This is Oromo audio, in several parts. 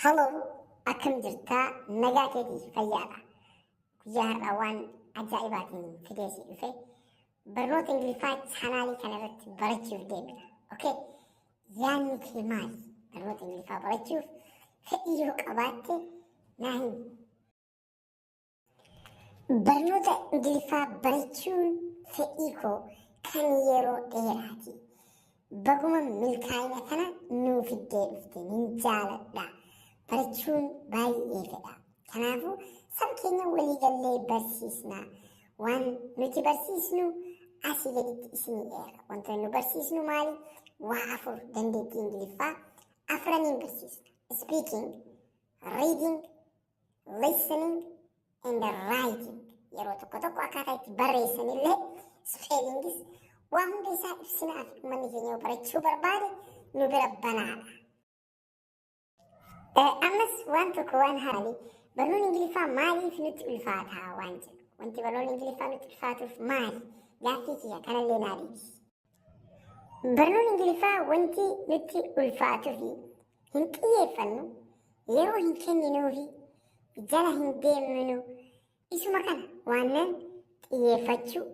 Hello, akkam jirtaa? Nagaa keetii, fayyaadha. Guyyaa har'aa waan ajaa'ibaatiin fidee si dhufe, barnoota Ingiliffaa chaanaalii kana irratti barachuuf deemna. Okay? Yaadni kee maali? Barnoota Ingiliffaa barachuuf fedhii yoo qabaatte naa himi. Barnoota Ingiliffaa barachuun fedhii koo kan yeroo dheeraati. Baguma milkaa'ina kana nuu fiddee dhufte, nin jaaladha. Barachuun baay'ee fedha. Kanaafuu saba keenya waliigallee barsiisna. Waan nuti barsiisnu asii gaditti isinii eera. Wantoonni nu barsiisnu maali? Waa afur, dandeettii Ingiliffaa afraniin barsiisna. Speaking, reading, listening and writing. Yeroo tokko tokko akkaataa itti barreessanillee, spellingis, waa hunda isaa ibsinaa fi uummanni keenya yoo barachuu barbaade nu bira banaadha. Ammas waan tokko, waan haali barnoonni Ingiliffaa maaliif nutti ulfaataa waan jedhu. Wanti barnoonni Ingiliffaa nutti ulfaatuuf maali? Gaaffii kiyya kanallee naa deebisi. Barnoonni Ingiliffaa wanti nutti ulfaatuufi hin xiyyeeffannu, yeroo hin kenninuufi jala hin deemnu isuma kana. Waannan xiyyeeffachuu,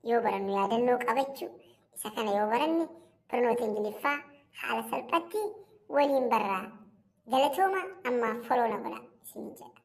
yoo barannu yaadannoo qabachuu, isa kana yoo baranne barnoota Ingiliffaa haala salphatti waliin barraa. Galatooma, amma follow na godha isiniin jedha.